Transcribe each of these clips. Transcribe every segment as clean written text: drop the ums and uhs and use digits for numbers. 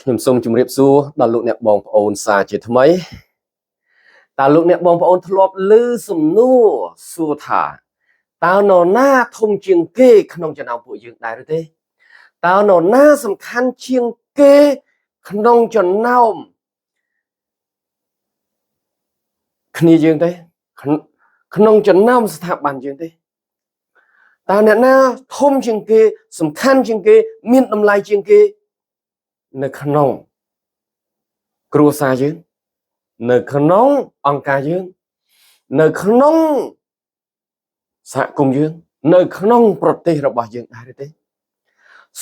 ខ្ញុំសូមជម្រាបសួរដល់លោកអ្នកបងប្អូនសាជាថ្មីតើលោកអ្នកបងប្អូនធ្លាប់ឮសំណួរសួរថាតើនរណាធំជាងគេក្នុងចំណោមពួកយើងដែរឬទេតើនរណាសំខាន់ជាងគេក្នុងចំណោមគ្នាយើងទេក្នុងចំណោមស្ថាប័នយើងទេតើអ្នកណាធំជាងគេសំខាន់ជាងគេមានតម្លៃជាងគេនៅក្នុងគ្រួសារយើងនៅក្នុងអង្គការយើងនៅក្នុងសហគមន៍យើងនៅក្នុងប្រទេសរបស់យើងដែរទេ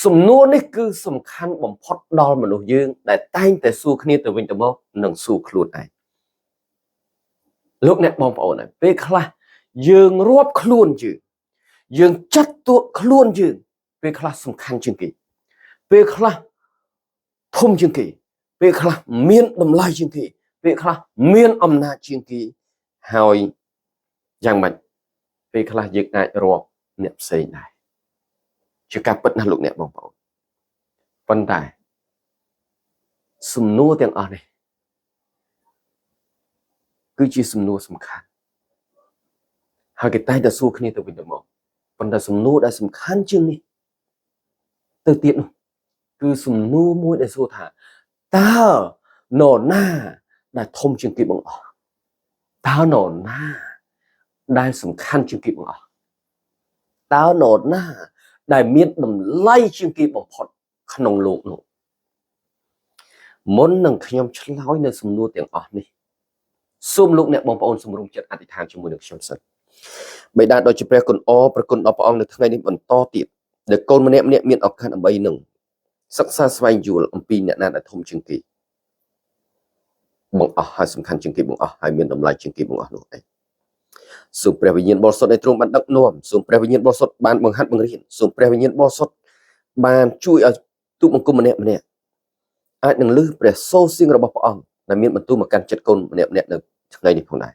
សំណួរនេះគឺសំខាន់បំផុតដល់មនុស្សយើងដែលតែងតែសួរគ្នាទៅវិញទៅមកនិងសួរខ្លួនឯងលោកអ្នកបងប្អូនពេលខ្លះយើងរាប់ខ្លួនយើងយើងចាត់ទុកខ្លួនយើងពេលខ្លះសំខាន់ជាងគេពេលខ្លះធំជាងគេពេលខ្លះមានតម្លៃជាងគេពេលខ្លះមានអំណាចជាងគេហើយយ៉ាងម៉េចពេលខ្លះយើងអាចរាប់អ្នកផ្សេងដែរជាការពិតណាស់លោកអ្នកបងប្អូនប៉ុន្តែសំណួរទាំងអស់នេះគឺជាសំណួរសំខាន់ហើយគេតែងតែសួរគ្នាទៅវិញទៅមកប៉ុន្តែសំណួរដែលសំខាន់ជាងនេះទៅទៀតនោះគឺសំណួរមួយដែលសួរថាតើនរណាដែលធំជាងគេបង្អស់តើនរណាដែលសំខាន់ជាងគេបង្អស់តើនរណាដែលមានតម្លៃជាងគេបំផុតក្នុងលោកនោះមុននឹងខ្ញុំឆ្លើយនៅសំណួរទាំងអស់នេះសូមលោកអ្នកបងប្អូនសម្រុំចិត្តអធិដ្ឋានជាមួយនឹងខ្ញុំសិនបិតាដ៏ជាព្រះគុណអរព្រះគុណដល់ព្រះអង្គនៅថ្ងៃនេះបន្តទៀតដែលកូនម្នាក់ម្នាក់មានឱកាសដើម្បីនឹងសិក្សាស្វែងយល់អំពីអ្នកណាដែលធំជាងគេបង្អស់ហើយសំខាន់ជាងគេបង្អស់ហើយមានតម្លៃជាងគេបង្អស់នោះឯងសូមព្រះវិញ្ញាណបរិសុទ្ធដែលទ្រង់បានដឹកនាំសូមព្រះវិញ្ញាណបរិសុទ្ធបានបង្ហាត់បង្រៀនសូមព្រះវិញ្ញាណបរិសុទ្ធបានជួយឲ្យទូបង្គំម្នាក់ម្នាក់អាចនឹងឮព្រះសូរសៀងរបស់ព្រះអង្គដែលមានបន្ទូលមកកាន់ចិត្តកូនម្នាក់ម្នាក់នៅថ្ងៃនេះផងដែរ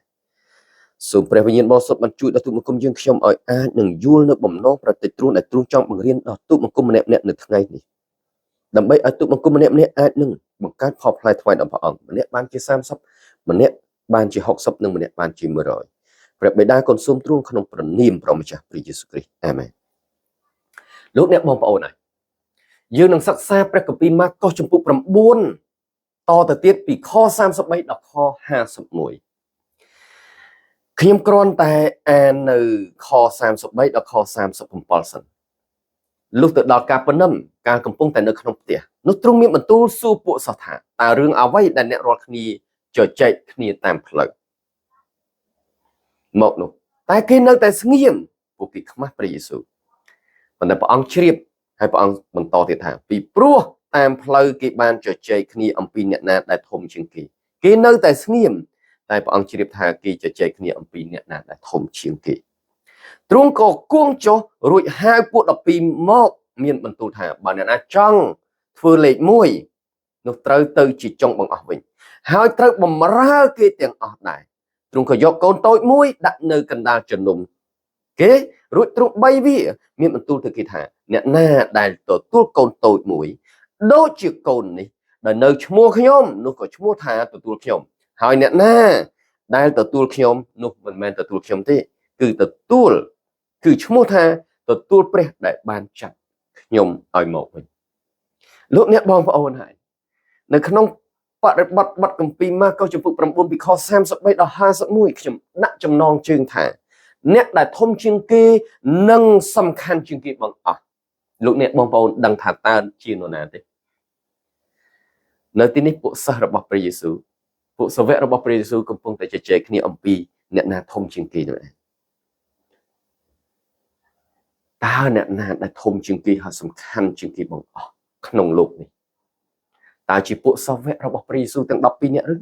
សូមព្រះវិញ្ញាណបរិសុទ្ធបានជួយដល់ទូបង្គំយើងខ្ញុំឲ្យអាចនឹងយល់នៅបំណងប្រតិទ្រង់ដែលទ្រង់ចង់បង្រៀនដល់ទូបង្គំម្នាក់ម្នាក់នៅថ្ងៃនេះដើម្បីឲ្យទូបង្គំម្នាក់ម្នាក់អាចនឹងបង្កើតផលផ្លែថ្វាយដល់ព្រះអង្គម្នាក់បានជា30ម្នាក់បានជា60និងម្នាក់បានជា100ព្រះបិតាកូនសូមទ្រង់ក្នុងព្រះនាមព្រះម្ចាស់ព្រះយេស៊ូវគ្រីស្ទអាមែនលោកអ្នកបងប្អូនហើយយើងនឹងសិក្សាព្រះគម្ពីរម៉ាកុសជំពូក9តទៅទៀតពីខ33ដល់ខ51ខ្ញុំគ្រាន់តែអាននៅខ33ដល់ខ37សិនលុះទៅដល់ការពនឹមការកំពុងតែនៅក្នុងផ្ទះនោះទ្រង់មានបន្ទូលសួរពួកសិស្សថាតើរឿងអ្វីដែលអ្នករាល់គ្នាជជែកគ្នាតាមផ្លូវមកនោះតែគេនៅតែស្ងៀមពួកគេខ្មាស់ព្រះយេស៊ូវប៉ុន្តែព្រះអង្គជ្រាបហើយព្រះអង្គបន្តទៀតថាពីព្រោះតាមផ្លូវគេបានជជែកគ្នាអំពីអ្នកណាដែលធំជាងគេគេនៅតែស្ងៀមតែព្រះអង្គជ្រាបថាគេជជែកគ្នាអំពីអ្នកណាដែលធំជាងគេទ្រង់ក៏គួងចុះរួចហៅពួក12មកមានបន្ទូលថាបើអ្នកណាចង់ធ្វើលេខ1នោះត្រូវទៅជាចុងបង្អស់វិញហើយត្រូវបំរើគេទាំងអស់ដែរទ្រង់ក៏យកកូនតូចមួយដាក់នៅកណ្ដាលជំនុំគេរួចទ្រង់បីវាមានបន្ទូលទៅគេថាអ្នកណាដែលទទួលកូនតូចមួយដូចជាកូននេះដែលនៅឈ្មោះខ្ញុំនោះក៏ឈ្មោះថាទទួលខ្ញុំហើយអ្នកណាដែលទទួលខ្ញុំនោះមិនមែនទទួលខ្ញុំទេគឺទទួលគឺឈ្មោះថាទទួលព្រះដែលបានចាត់ខ្ញុំឲ្យមកវិញលោកអ្នកបងប្អូនហើយនៅក្នុងបរិបទបទគម្ពីរម៉ាកុសជំពូក9ពីខ33ដល់51ខ្ញុំដាក់ចំណងជើងថាអ្នកដែលធំជាងគេនិងសំខាន់ជាងគេបង្អស់លោកអ្នកបងប្អូនដឹងថាតើជានរណាទេនៅទីនេះពួកសិស្សរបស់ព្រះយេស៊ូវពួកសាវករបស់ព្រះយេស៊ូវកំពុងតែជជែកគ្នាអំពីអ្នកណាធំជាងគេនោះឯងតើអ្នកណាដែលធំជាងគេហើយសំខាន់ជាងគេបង្អស់ក្នុងលោកនេះតើជាពួកសាវករបស់ព្រះយេស៊ូវទាំង12នាក់ឬ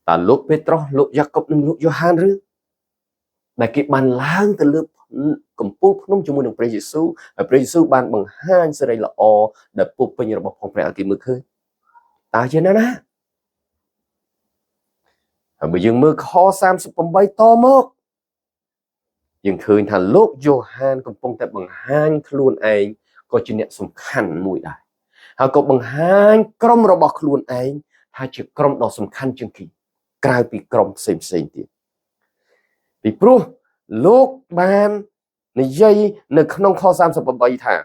តើលោកពេត្រុសលោកយ៉ាកុបនិងលោកយ៉ូហានឬដែលគេបានឡើងទៅលើកំពូលភ្នំជាមួយនឹងព្រះយេស៊ូវហើយព្រះយេស៊ូវបានបង្ហាញសិរីល្អដែលពោពេញរបស់ផងព្រះឲ្យគេមើលឃើញតើជាណាណាហើយបើយើងមើលខ38តមកយើងឃើញថាលោកយ៉ូហានកំពុងតែបង្ហាញខ្លួនឯងក៏ជាអ្នកសំខាន់មួយដែរ ហើយក៏បង្ហាញក្រុមរបស់ខ្លួនឯងថាជាក្រុមដ៏សំខាន់ជាងគេក្រៅពីក្រុមផ្សេងផ្សេងទៀតពីព្រោះលោកបាននិយាយនៅក្នុងខ38ថា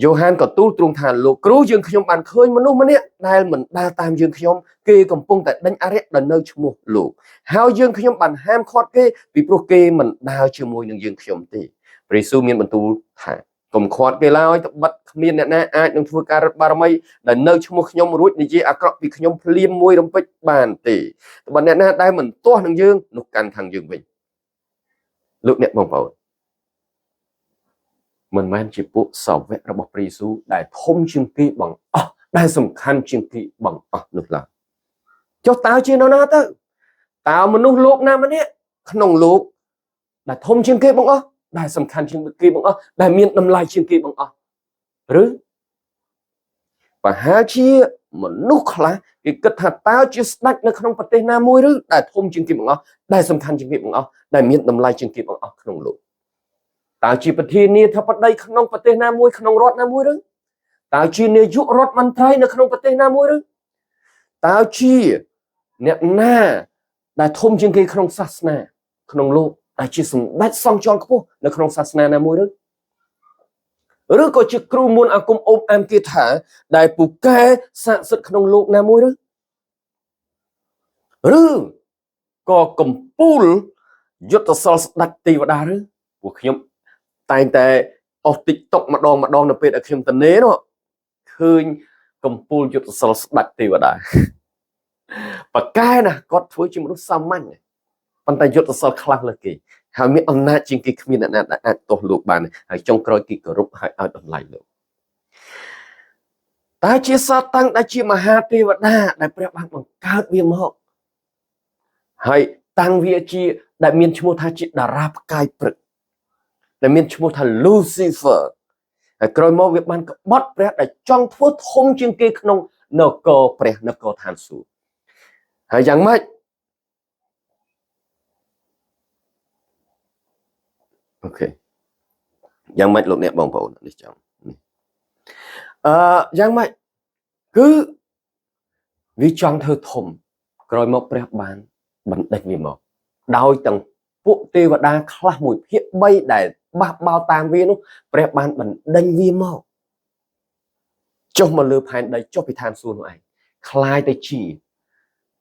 យ៉ូហានក៏ទូលទ្រង់ថាលោកគ្រូយើងខ្ញុំបានឃើញមនុស្សម្នាក់ដែលមិនដើរតាមយើងខ្ញុំគេកំពុងតែដេញអារក្សដែលនៅឈ្មោះលោកហើយយើងខ្ញុំបានហាមឃាត់គេពីព្រោះគេមិនដើរជាមួយនឹងយើងខ្ញុំទេព្រះយេស៊ូវមានបន្ទូលថាកុំខាត់គេឡើយត្បិតគ្មានអ្នកណាអាចនឹងធ្វើការរឹទ្ធបារមីដែលនៅឈ្មោះខ្ញុំរួចនិយាយអាក្រក់ពីខ្ញុំភ្លាមមួយរំពេចបានទេត្បិតអ្នកណាដែលមិនទាស់នឹងយើងនោះកាន់ខាងយើងវិញលោកអ្នកបងប្អូនមិនមែនជាពួកសាវករបស់ព្រះយេស៊ូវដែលធំជាងគេបង្អស់ដែលសំខាន់ជាងគេបង្អស់នោះឡើយចុះតើជានរណាទៅតើមនុស្សលោកណាម្នាក់ក្នុងលោកដែលធំជាងគេបង្អស់ដែលសំខាន់ជាងគេបង្អស់ដែលមានតម្លៃជាងគេបង្អស់ឬប្រហែលជាមនុស្សខ្លះគេគិតថាតើជាស្ដេចនៅក្នុងប្រទេសណាមួយឬដែលធំជាងគេបង្អស់ដែលសំខាន់ជាងគេបង្អស់ដែលមានតម្លៃជាងគេបង្អស់ក្នុងលោកតើជាប្រធានាធិបតីក្នុងប្រទេសណាមួយក្នុងរដ្ឋណាមួយឬតើជានាយករដ្ឋមន្ត្រីនៅក្នុងប្រទេសណាមួយឬតើជាអ្នកណាដែលធំជាងគេក្នុងសាសនាក្នុងលោកដែលជាសម្ដេចសង្ឃជាន់ខ្ពស់នៅក្នុងសាសនាណាមួយឬក៏ជាគ្រូមន្តអាគមអូមអែមគាថាដែលពូកែស័ក្តិសិទ្ធិក្នុងលោកណាមួយឬក៏កំពូលយុទ្ធសិលស្ដេចទេវតាឬពួកខ្ញុំតែងតែអស់ TikTok ម្ដងម្ដងនៅពេលដែលខ្ញុំតនេនោះឃើញកំពូលយុទ្ធសិលស្ដេចទេវតាបកែណាគាត់ធ្វើជាមនុស្សសាមញ្ញប៉ុន្តែយុទ្ធសិលខ្លាំងលើសគេហើយមានអំណាចជាងគេគ្មានអ្នកណាដែលអាចទោសលោកបានហើយចុងក្រោយគេគោរពហើយឲ្យតម្លៃលោកតើជាសាតាំងដែលជាមហាទេវតាដែលព្រះបានបង្កើតវាមកហើយតាំងវាជាដែលមានឈ្មោះថាជាតារាផ្កាយព្រឹកដែលមានឈ្មោះថា Lucifer ហើយក្រោយមកវាបានក្បត់ព្រះដែលចង់ធ្វើធំជាងគេក្នុងនគរព្រះនគរឋានសួគ៌ហើយយ៉ាងម៉េច OK យ៉ាងម៉េចលោកអ្នកបងប្អូននេះចង់នេះយ៉ាងម៉េចគឺវាចង់ធ្វើធំក្រោយមកព្រះបានបណ្ដេញវាមកដោយទាំងពួកទេវតាខ្លះមួយភាគ3ដែលបះបោតាមវានោះព្រះបានបណ្ដេញវាមកចុះមកលើផែនដីចុះពីឋានសួគ៌នោះឯងคล้ายទៅជា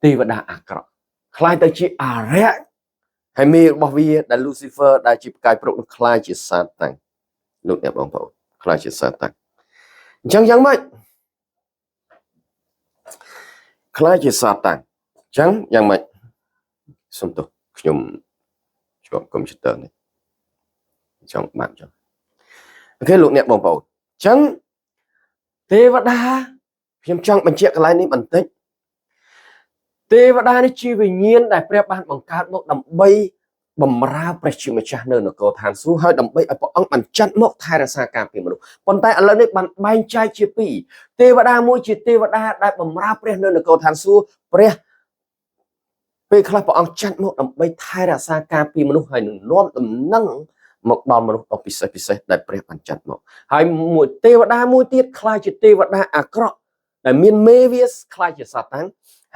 ទេវតាអាក្រក់คล้ายទៅជាអារក្សហើយមេរបស់វាដែល Lucifer ដែលជាផ្កាយព្រឹកនោះคล้ายជាសាតាំងលោកអ្នកបងប្អូនคล้ายជាសាតាំងអញ្ចឹងយ៉ាងម៉េចคล้ายជាសាតាំងអញ្ចឹងយ៉ាងម៉េចសុំទោសខ្ញុំជាប់កុំព្យូទ័រនេះចង់បានចង់ OK លោកអ្នកបងប្អូនអញ្ចឹងទេវតាខ្ញុំចង់បញ្ជាក់កន្លែងនេះបន្តិចទេវតានេះជាវិញ្ញាណដែលព្រះបានបង្កើតមកដើម្បីបំរើព្រះជាម្ចាស់នៅនគរឋានសួគ៌ហើយដើម្បីឲ្យព្រះអង្គបានចាត់មកថែរក្សាការពារមនុស្សប៉ុន្តែឥឡូវនេះបានបែងចែកជាពីរទេវតាមួយជាទេវតាដែលបំរើព្រះនៅនគរឋានសួគ៌ព្រះពេលខ្លះព្រះអង្គចាត់មកដើម្បីថែរក្សាការពារមនុស្សហើយនឹងនាំដំណឹងមកដល់មនុស្សដ៏ពិសេសពិសេសដែលព្រះបានចាត់មកហើយមួយទេវតាមួយទៀតក្លាយជាទេវតាអាក្រក់ដែលមានមេវាក្លាយជាសាតាំង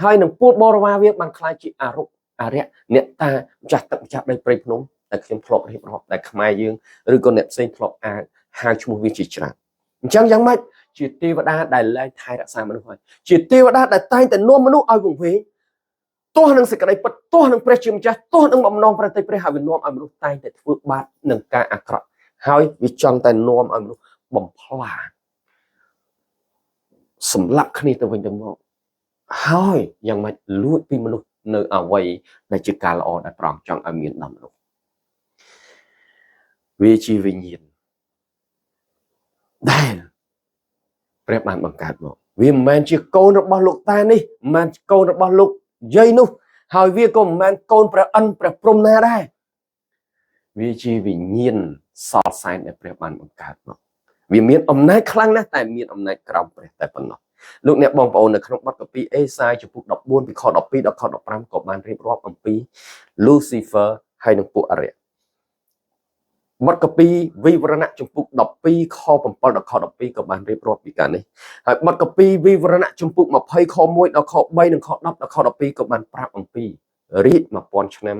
ហើយនឹងពលបរិវារវាបានក្លាយជាអរុអរិយអ្នកតាម្ចាស់ទឹកម្ចាស់ដីព្រៃភ្នំដែលខ្ញុំធ្លាប់រៀបរាប់ដែលខ្មែរយើងឬក៏អ្នកផ្សេងធ្លាប់អាហៅឈ្មោះវាជាច្រើនអញ្ចឹងយ៉ាងម៉េចជាទេវតាដែលលែងថែរក្សាមនុស្សហើយជាទេវតាដែលតែងតែនាំមនុស្សឲ្យវង្វេងទាស់នឹងសេចក្តីពិតទាស់នឹងព្រះជាម្ចាស់ទាស់នឹងបំណងប្រតិព្រះហើយវានាំឲ្យមនុស្សតែងតែធ្វើបាបនឹងការអាក្រក់ហើយវាចង់តែនាំឲ្យមនុស្សបំផ្លាញសម្លាប់គ្នាទៅវិញទៅមកហើយយ៉ាងម៉េចលួចពីមនុស្សនៅអ្វីដែលជាការល្អដែលព្រះអង្គចង់ឲ្យមានដល់មនុស្សវាជាវិញ្ញាណដែលព្រះបានបង្កើតមកវាមិនមែនជាកូនរបស់លោកតានេះមិនមែនកូនរបស់លោកយាយនោះហើយវាក៏មិនមែនកូនព្រះអិនព្រះព្រំណាដែរវាជាវិញ្ញាណសល់សែនដែលព្រះបានបង្កើតមកវាមានអំណាចខ្លាំងណាស់តែមានអំណាចក្រោមព្រះតែប៉ុណ្ណោះលោកអ្នកបងប្អូននៅក្នុងបទកាពីអេសាយចំពុក14ពីខ12ដល់ខ15ក៏បានរៀបរាប់អំពី Lucifer ហើយនិងពួកអរិយ បទកពីវិវរណៈជំពូក12ខ7ដល់ខ12ក៏បានរៀបរាប់ពីការនេះហើយបទកពីវិវរណៈជំពូក20ខ1ដល់ខ3និងខ10ដល់ខ12ក៏បានប្រាប់អំពីរាជ1000ឆ្នាំ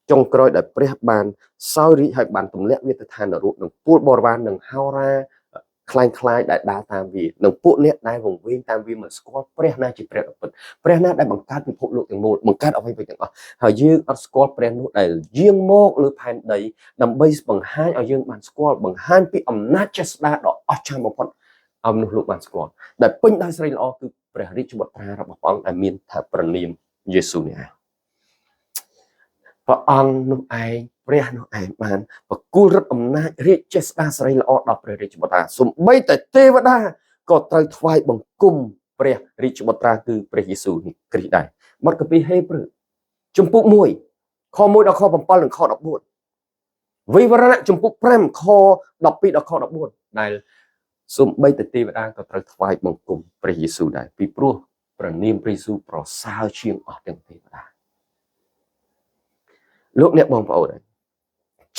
ចុងក្រោយដែលព្រះបានសោយរាជហើយបានទម្លាក់វាទៅឋាននរកនិងពលបរិវារនិងហោរាคล้ายคล้ายដែលដើរតាមវានិងពួកអ្នកដែលវង្វេងតាមវាមិនស្គាល់ព្រះណាជាព្រះដ៏ពិតព្រះណាដែលបង្កើតពិភពលោកទាំងមូលបង្កើតអ្វីៗទាំងអស់ហើយយើងអត់ស្គាល់ព្រះនោះដែលយាងមកលើផែនដីដើម្បីបង្ហាញឲ្យយើងបានស្គាល់បង្ហាញពីអំណាចចេស្តាដ៏អស្ចារ្យបំផុតឲ្យមនុស្សលោកបានស្គាល់ដែលពេញដោយសេរីល្អគឺព្រះរាជបុត្រារបស់ព្រះអង្គដែលមានថាព្រះនាមយេស៊ូវនេះឯងព្រះអង្គនោះឯងព្រះនោះឯងបានប្រគល់ឫទ្ធិអំណាចរាជចេស្តាសេរីល្អដល់ព្រះរាជបុត្រាសូម្បីតែទេវតាក៏ត្រូវថ្វាយបង្គំព្រះរាជបុត្រាគឺព្រះយេស៊ូវនេះគ្រីស្ទដែរបទកាពីហេព្រើរជំពូក1ខ1ដល់ខ7និងខ14វិវរណៈជំពូក5ខ12ដល់ខ14ដែលសូម្បីតែទេវតាក៏ត្រូវថ្វាយបង្គំព្រះយេស៊ូវដែរពីព្រោះព្រះនាមព្រះយេស៊ូវប្រសើរជាងអស់ទាំងទេវតាលោកអ្នកបងប្អូន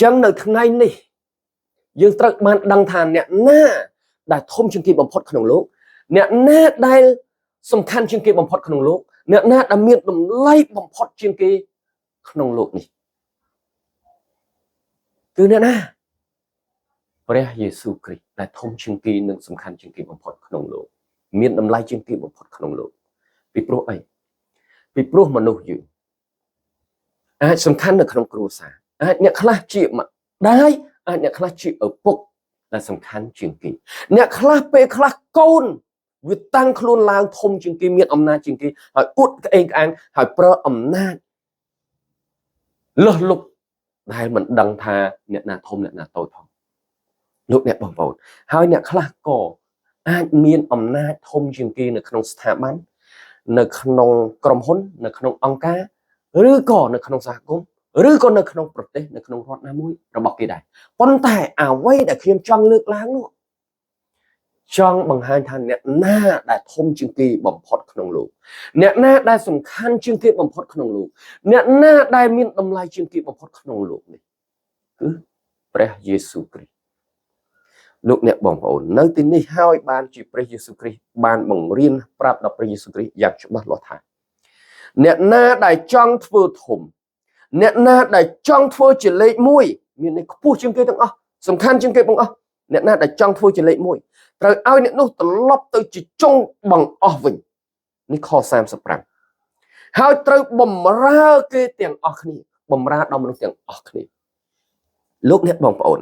ចឹងនៅថ្ងៃនេះយើងត្រូវបានដឹងថាអ្នកណាដែលធំជាងគេបំផុតក្នុងលោកអ្នកណាដែលសំខាន់ជាងគេបំផុតក្នុងលោកអ្នកណាដែលមានតម្លៃបំផុតជាងគេក្នុងលោកនេះគឺអ្នកណាព្រះយេស៊ូវគ្រីស្ទដែលធំជាងគេនិងសំខាន់ជាងគេបំផុតក្នុងលោកមានតម្លៃជាងគេបំផុតក្នុងលោកពីព្រោះអីពីព្រោះមនុស្សយើងអាចសំខាន់នៅក្នុងគ្រួសារអាចអ្នកខ្លះជាម្ដាយអាចអ្នកខ្លះជាឪពុកដែលសំខាន់ជាងគេអ្នកខ្លះពេលខ្លះកូនវាតាំងខ្លួនឡើងធំជាងគេមានអំណាចជាងគេហើយអួតក្អេងក្អាងហើយប្រើអំណាចលើសលប់ដែលមិនដឹងថាអ្នកណាធំអ្នកណាតូចផងលោកអ្នកបងប្អូនហើយអ្នកខ្លះក៏អាចមានអំណាចធំជាងគេនៅក្នុងស្ថាប័ននៅក្នុងក្រុមហ៊ុននៅក្នុងអង្គការឬក៏នៅក្នុងសហគមន៍ឬក៏នៅក្នុងប្រទេសនៅក្នុងរដ្ឋណាមួយរបស់គេដែរប៉ុន្តែអ្វីដែលខ្ញុំចង់លើកឡើងនោះចង់បង្ហាញថាអ្នកណាដែលធំជាងគេបំផុតក្នុងលោកអ្នកណាដែលសំខាន់ជាងគេបំផុតក្នុងលោកអ្នកណាដែលមានតម្លៃជាងគេបំផុតក្នុងលោកនេះគឺព្រះយេស៊ូវគ្រីស្ទលោកអ្នកបងប្អូននៅទីនេះហើយបានជាព្រះយេស៊ូវគ្រីស្ទបានបង្រៀនប្រាប់ដល់ព្រះយេស៊ូវគ្រីស្ទយ៉ាងច្បាស់លាស់ថាអ្នកណាដែលចង់ធ្វើធំអ្នកណាដែលចង់ធ្វើជាលេខ1មានន័យខ្ពស់ជាងគេទាំងអស់សំខាន់ជាងគេទាំងអស់អ្នកណាដែលចង់ធ្វើជាលេខ1ត្រូវឲ្យអ្នកនោះត្រឡប់ទៅជាចុងបង្អស់វិញនេះខ35ហើយត្រូវបំរើគេទាំងអស់គ្នាបំរើដល់មនុស្សទាំងអស់គ្នាលោកអ្នកបងប្អូន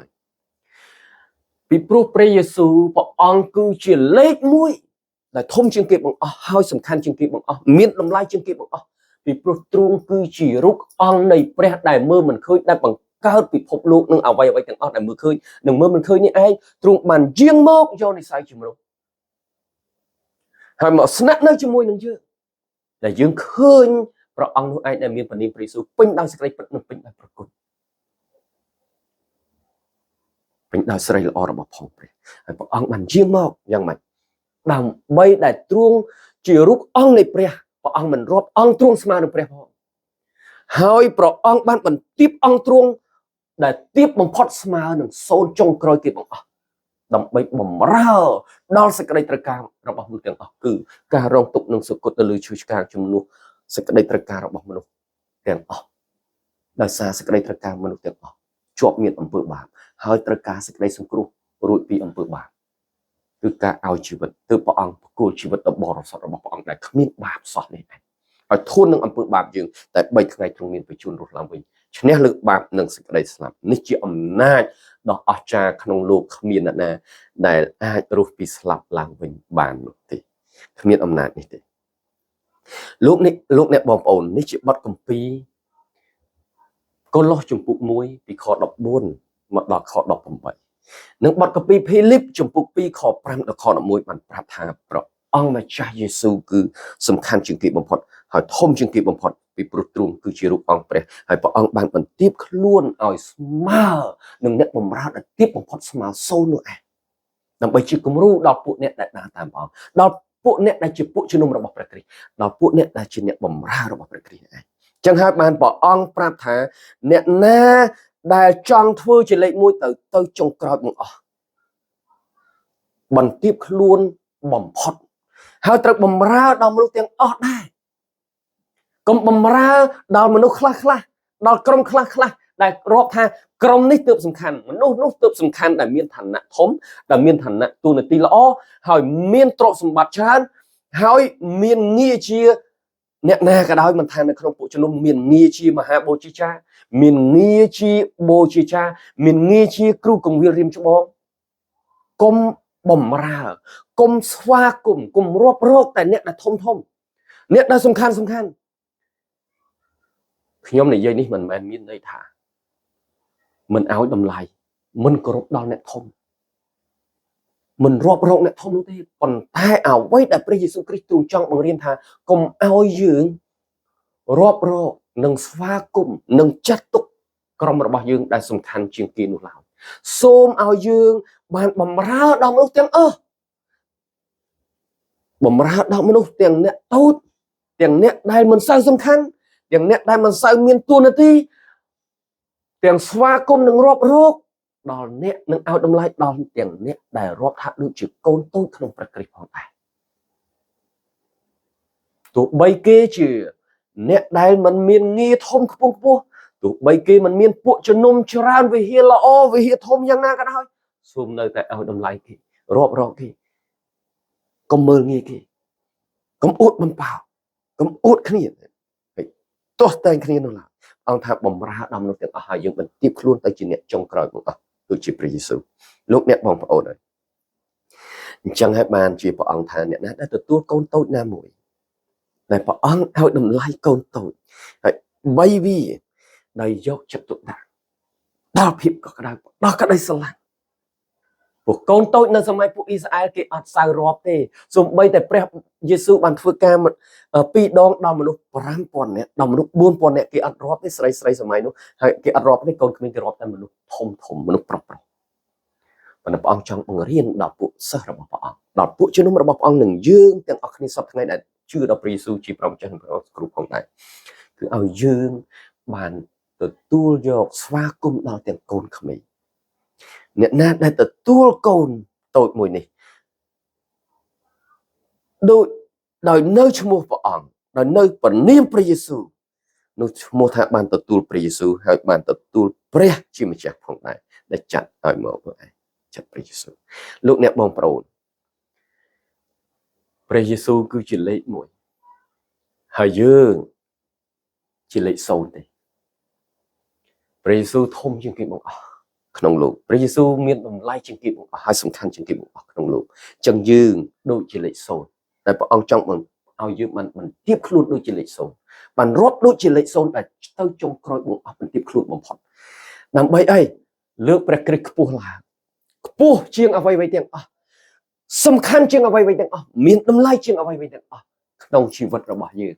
ពីព្រោះព្រះយេស៊ូវព្រះអង្គគឺជាលេខ1ដែលធំជាងគេបង្អស់ហើយសំខាន់ជាងគេបង្អស់មានតម្លៃជាងគេបង្អស់ពីព្រោះទ្រង់គឺជារូបអង្គនៃព្រះដែលមើលមិនឃើញដែលបង្កើតពិភពលោកនិងអ្វីអ្វីទាំងអស់ដែលមើលឃើញនិងមើលមិនឃើញនេះឯងទ្រង់បានយាងមកយកនិស្ស័យជាមនុស្សហើយមកស្នាក់នៅជាមួយនឹងយើងដែលយើងឃើញព្រះអង្គនោះឯងដែលមានព្រះនាមព្រះយេស៊ូវពេញដោយសេចក្តីពិតនិងពេញដោយព្រះគុណពេញដោយសិរីល្អរបស់ផងព្រះហើយព្រះអង្គបានយាងមកយ៉ាងម៉េចដើម្បីដែលទ្រង់ជារូបអង្គនៃព្រះព្រះអង្គមិនរាប់អង្គទ្រង់ស្មើនឹងព្រះផងហើយព្រះអង្គបានបន្ទាបអង្គទ្រង់ដែលទៀបបំផុតស្មើនឹងសូន្យចុងក្រោយគេបង្អស់ដើម្បីបំរើដល់សេចក្តីត្រូវការរបស់មនុស្សទាំងអស់គឺការរងទុក្ខនិងសុគតទៅលើឈើឆ្កាងជំនួសសេចក្តីត្រូវការរបស់មនុស្សទាំងអស់ដោយសារសេចក្តីត្រូវការមនុស្សទាំងអស់ជាប់មានអំពើបាបហើយត្រូវការសេចក្តីសង្គ្រោះរួចពីអំពើបាបគឺការឲ្យជីវិតទើបព្រះអង្គប្រគល់ជីវិតដ៏បរិសុទ្ធរបស់ព្រះអង្គដែលគ្មានបាបសោះនេះឯងឲ្យធូននឹងអំពើបាបយើងតែ3ថ្ងៃទ្រង់មានបញ្ជូនរស់ឡើងវិញឈ្នះលើបាបនិងសេចក្តីស្លាប់នេះជាអំណាចដ៏អស្ចារ្យក្នុងលោកគ្មានអ្នកណាដែលអាចរស់ពីស្លាប់ឡើងវិញបាននោះទេគ្មានអំណាចនេះទេលោកនេះលោកអ្នកបងប្អូននេះជាបទគម្ពីរកូឡូសជំពូក1ពីខ14មកដល់ខ18និងបទគម្ពីរភីលីបជំពូក2ខ5ដល់ខ11បានប្រាប់ថាព្រះអង្គម្ចាស់យេស៊ូវគឺសំខាន់ជាងគេបំផុតហើយធំជាងគេបំផុតពីព្រោះទ្រង់គឺជារូបអង្គព្រះហើយព្រះអង្គបានបន្ទាបខ្លួនឲ្យស្មើនឹងអ្នកបម្រើដែលទាបបំផុតស្មើសូន្យនោះឯងដើម្បីជាគំរូដល់ពួកអ្នកដែលដើរតាមព្រះអង្គដល់ពួកអ្នកដែលជាពួកជំនុំរបស់ព្រះគ្រីស្ទដល់ពួកអ្នកដែលជាអ្នកបម្រើរបស់ព្រះគ្រីស្ទឯងចឹងហើយបានព្រះអង្គប្រាប់ថាអ្នកណា ដែលចង់ធ្វើជាលេខ1ទៅចុងក្រោយបង្អស់បន្ទាបខ្លួនបំផុតហើយត្រូវបំរើដល់មនុស្សទាំងអស់ដែរកុំបំរើដល់មនុស្សខ្លះខ្លះដល់ក្រុមខ្លះខ្លះដែលរាប់ថាក្រុមនេះទើបសំខាន់មនុស្សនោះទើបសំខាន់ដែលមានឋានៈធំដែលមានឋានៈតួនាទីល្អហើយមានទ្រព្យសម្បត្តិច្រើនហើយមានងារជាអ្នកណាក៏ដោយមិនថានៅក្នុងពួកជំនុំមានងារជាមហាបូជាចាមានងារជាបូជាចាមានងារជាគ្រូកងវិលរៀមច្បងកុំបំរើកុំស្វាគមន៍កុំរាប់រកតែអ្នកដែលធំធំអ្នកដែលសំខាន់សំខាន់ខ្ញុំនិយាយនេះមិនមែនមានន័យថាមិនឲ្យតម្លៃមិនគោរពដល់អ្នកធំមិនរាប់រកអ្នកធំនោះទេប៉ុន្តែអ្វីដែលព្រះយេស៊ូវគ្រីស្ទទ្រង់ចង់បង្រៀនថាកុំឲ្យយើងរាប់រកនិងស្វាគមន៍និងចាត់ទុកក្រុមរបស់យើងដែលសំខាន់ជាងគេនោះឡើយសូមឲ្យយើងបានបំរើដល់មនុស្សទាំងអស់បំរើដល់មនុស្សទាំងអ្នកតូចទាំងអ្នកដែលមិនសូវសំខាន់ទាំងអ្នកដែលមិនសូវមានតួនាទីទាំងស្វាគមន៍និងរាប់រកដល់អ្នកនឹងឲ្យតម្លៃដល់ទាំងអ្នកដែលរាប់ថាដូចជាកូនតូចក្នុងព្រះគ្រីស្ទផងដែរទោះបីគេជាអ្នកដែលមិនមានងារធំខ្ពង់ខ្ពស់ទោះបីគេមិនមានពួកជំនុំច្រើនវិហារល្អវិហារធំយ៉ាងណាក៏ដោយសូមនៅតែឲ្យតម្លៃគេរាប់រកគេកុំមើលងាយគេកុំអួតបំផោកុំអួតគ្នាហើយទាស់តែងគ្នានោះឡើយអង្គថាបំរើដល់មនុស្សទាំងអស់ហើយយើងបន្ទាបខ្លួនទៅជាអ្នកចុងក្រោយបង្អស់ដូចជាព្រះយេស៊ូវលោកអ្នកបងប្អូនហើយអញ្ចឹងហើយបានជាព្រះអង្គថាអ្នកណាដែលទទួលកូនតូចណាមួយដែលព្រះអង្គឲ្យតម្លៃកូនតូចហើយបីវាដោយយកចិត្តទុកដាក់ដល់ភាពកក់ក្ដៅដល់ក្តីស្រឡាញ់ពួកកូនតូចនៅសម័យពួកអ៊ីស្រាអែលគេអត់សូវរាប់ទេសូម្បីតែព្រះយេស៊ូវបានធ្វើការពីរដងដល់មនុស្ស5000នាក់ដល់មនុស្ស4000នាក់គេអត់រាប់ទេស្រីស្រីសម័យនោះហើយគេអត់រាប់ទេកូនក្មេងគេរាប់តែមនុស្សធំធំមនុស្សប្រុសប្រុសប៉ុន្តែព្រះអង្គចង់បង្រៀនដល់ពួកសិស្សរបស់ព្រះអង្គដល់ពួកជំនុំរបស់ព្រះអង្គនិងយើងទាំងអស់គ្នាសព្វថ្ងៃដែលជឿដល់ព្រះយេស៊ូវជាព្រះម្ចាស់និងព្រះគ្រូផងដែរគឺឲ្យយើងបានទទួលយកស្វាគមន៍ដល់ទាំងកូនក្មេងអ្នកណាដែលទទួលកូនតូចមួយនេះដូចដោយនៅឈ្មោះព្រះអង្គដោយនៅព្រះនាមព្រះយេស៊ូវនោះឈ្មោះថាបានទទួលព្រះយេស៊ូវហើយបានទទួលព្រះជាម្ចាស់ផងដែរដែលចាត់ឲ្យមកនោះឯងចាត់ព្រះយេស៊ូវលោកអ្នកបងប្អូនព្រះយេស៊ូវគឺជាលេខ1ហើយយើងជាលេខ0ទេព្រះយេស៊ូវធំជាងគេបង្អស់ក្នុងលោកព្រះយេស៊ូវមានតម្លៃជាងគេបង្អស់ហើយសំខាន់ជាងគេបង្អស់ក្នុងលោកអញ្ចឹងយើងដូចជាលេខ0តែព្រះអង្គចង់ឲ្យយើងបានបន្ទាបខ្លួនដូចជាលេខ0បានរាប់ដូចជាលេខ0ដែលទៅចុងក្រោយបង្អស់បន្ទាបខ្លួនបំផុតដើម្បីអីលើកព្រះគ្រីស្ទខ្ពស់ឡើងខ្ពស់ជាងអ្វីៗទាំងអស់សំខាន់ជាងអ្វីៗទាំងអស់មានតម្លៃជាងអ្វីៗទាំងអស់ក្នុងជីវិតរបស់យើង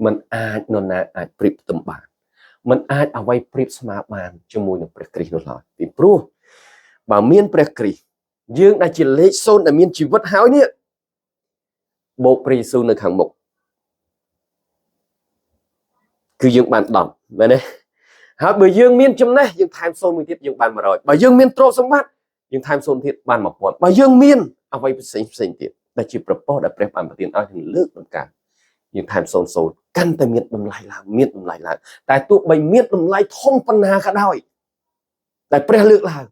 មិនអាចនរណាអាចប្រៀបផ្ទឹមបានមិនអាចអ្វីប្រៀបស្មើបានជាមួយនឹងព្រះគ្រីស្ទនោះឡើយពីព្រោះបើមានព្រះគ្រីស្ទយើងដែលជាលេខ0ដែលមានជីវិតហើយនេះបូកព្រះយេស៊ូវនៅខាងមុខគឺយើងបាន10មែនទេហើយបើយើងមានចំណេះយើងថែម0មួយទៀតយើងបាន100បើយើងមានទ្រព្យសម្បត្តិយើងថែម0ទៀតបាន1000បើយើងមានអ្វីផ្សេងផ្សេងទៀតដែលជាប្រពោះដែលព្រះបានប្រទានឲ្យនឹងលើកដំកើងយើងថែម0 0កាន់តែមានតម្លៃឡើងមានតម្លៃឡើងតែទោះបីមានតម្លៃធំប៉ុណ្ណាក៏ដោយតែព្រះលើកឡើង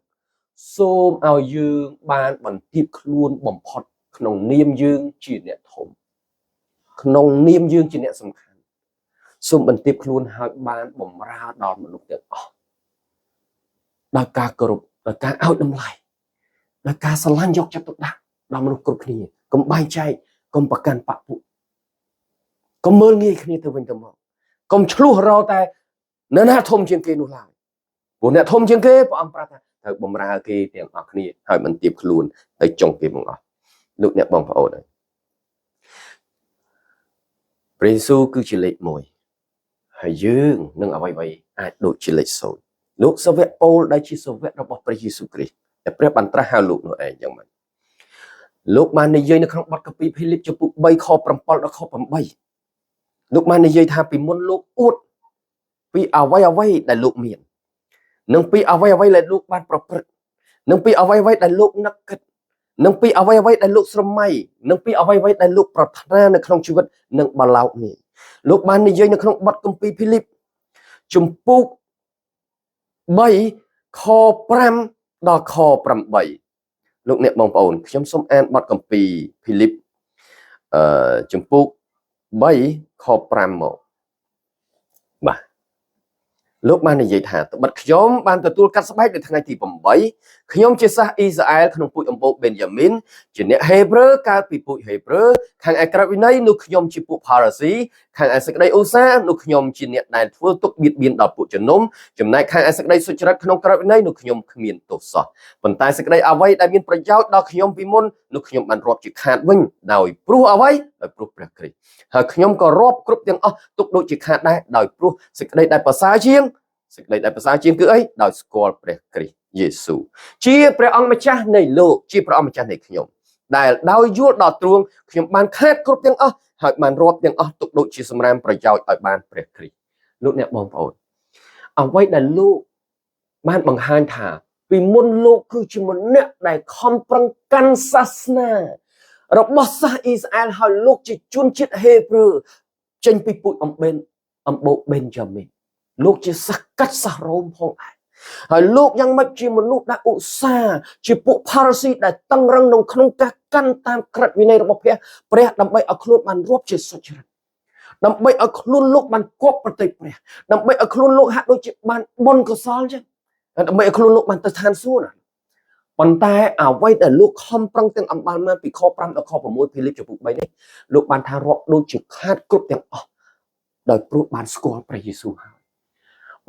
សូមឲ្យយើងបានបន្ទាបខ្លួនបំផុតក្នុងនាមយើងជាអ្នកធំក្នុងនាមយើងជាអ្នកសំខាន់សូមបន្ទាបខ្លួនឲ្យបានបំរើដល់មនុស្សទាំងអស់ដោយការគោរពដោយការឲ្យតម្លៃដោយការស្រឡាញ់យកចិត្តទុកដាក់ដល់មនុស្សគ្រប់គ្នាកុំបែងចែកកុំប្រកាន់បពពួកកុំមើលងាយគ្នាទៅវិញទៅមកកុំឆ្លោះរកតែនរណាធំជាងគេនោះឡើយព្រោះអ្នកធំជាងគេព្រះអង្គប្រាប់ថាត្រូវបំរើគេទាំងអស់គ្នាហើយមិនទៀបខ្លួនទៅចុងគេបង្អស់លោកអ្នកបងប្អូនហើយព្រះយេស៊ូវគឺជាលេខ1ហើយយើងនឹងអ្វីៗអាចដូចជាលេខ0លោកសាវកប៉ូលដែលជាសាវករបស់ព្រះយេស៊ូវគ្រីស្ទតែព្រះបានត្រាស់ហៅលោកនោះឯងយ៉ាងម៉េចលោកបាននិយាយនៅក្នុងបទកាពីភីលីបចំពុក3ខ7ដល់ខ8លោកបាននិយាយថាពីមុនលោកអួតពីអ្វីអ្វីដែលលោកមាន និងពីអ្វីអ្វីដែលលោកបានប្រព្រឹត្តនិងពីអ្វីអ្វីដែលលោកនឹកគិតនិងពីអ្វីអ្វីដែលលោកស្រមៃនិងពីអ្វីអ្វីដែលលោកប្រាថ្នានៅក្នុងជីវិតនិងបឡោកនេះលោកបាននិយាយនៅក្នុងបទគម្ពីរភីលីបជំពូក3ខ5ដល់ខ8លោកអ្នកបងប្អូនខ្ញុំសូមអានបទគម្ពីរភីលីបជំពូក3ខ5មកបាទលោកបាននិយាយថាត្បិតខ្ញុំបានទទួលកាត់ស្បែកនៅថ្ងៃទី8ខ្ញុំជាសាសអ៊ីស្រាអែលក្នុងពូជអម្បូរបេនយ៉ាមីនជាអ្នកហេប្រឺកើតពីពូជហេប្រឺខាងឯក្រៅវិន័យនោះខ្ញុំជាពួកផារ៉ាស៊ីខាងឯសេចក្តីឧស្សាហ៍នោះខ្ញុំជាអ្នកដែលធ្វើទុកបៀតបៀនដល់ពួកជំនុំចំណែកខាងឯសេចក្តីសុចរិតក្នុងក្រៅវិន័យនោះខ្ញុំគ្មានទោសសោះប៉ុន្តែសេចក្តីអ្វីដែលមានប្រយោជន៍ដល់ខ្ញុំពីមុននោះខ្ញុំបានរាប់ជាខាតវិញដោយព្រោះអ្វីដោយព្រោះព្រះគ្រីស្ទហើយខ្ញុំក៏រាប់គ្រប់ទាំងអស់ទុកដូចជាខាតដែរដោយព្រោះសេចក្តីដែលប្រសើរជាងសេចក្តីដែលប្រសើរជាងគឺអីដោយស្គាល់ព្រះគ្រីស្ទយេស៊ូវជាព្រះអង្គម្ចាស់នៃលោកជាព្រះអង្គម្ចាស់នៃខ្ញុំដែលដោយយល់ដល់ទ្រង់ខ្ញុំបានខាតគ្រប់ទាំងអស់ហើយបានរាប់ទាំងអស់ទុកដូចជាសម្រាមប្រយោជន៍ឲ្យបានព្រះគ្រីស្ទលោកអ្នកបងប្អូនអ្វីដែលលោកបានបង្ហាញថាពីមុនលោកគឺជាម្នាក់ដែលខំប្រឹងកាន់សាសនារបស់សាសអ៊ីស្រាអែលហើយលោកជាជនជាតិហេប្រឺចេញពីពូជអំបេនអំបូរបេនយ៉ាមីនលោកជាសាសកាត់សាសរ៉ូមផងដែរហើយលោកយ៉ាងម៉េចជាមនុស្សដែលឧស្សាហ៍ជាពួកផារ៉ាស៊ីដែលតឹងរឹងក្នុងក្នុងការកាន់តាមក្រឹតវិន័យរបស់ព្រះព្រះដើម្បីឲ្យខ្លួនបានរាប់ជាសុចរិតដើម្បីឲ្យខ្លួនលោកបានគប់ប្រតិព្រះដើម្បីឲ្យខ្លួនលោកហាក់ដូចជាបានបុណ្យកុសលចឹងដើម្បីឲ្យខ្លួនលោកបានទៅឋានសួគ៌ណាប៉ុន្តែអ្វីដែលលោកខំប្រឹងទាំងអំបាលមានពីខ5ដល់ខ6ភីលីបចំពុក3នេះលោកបានថារាប់ដូចជាខាតគ្រប់ទាំងអស់ដោយព្រោះបានស្គាល់ព្រះយេស៊ូវហើយ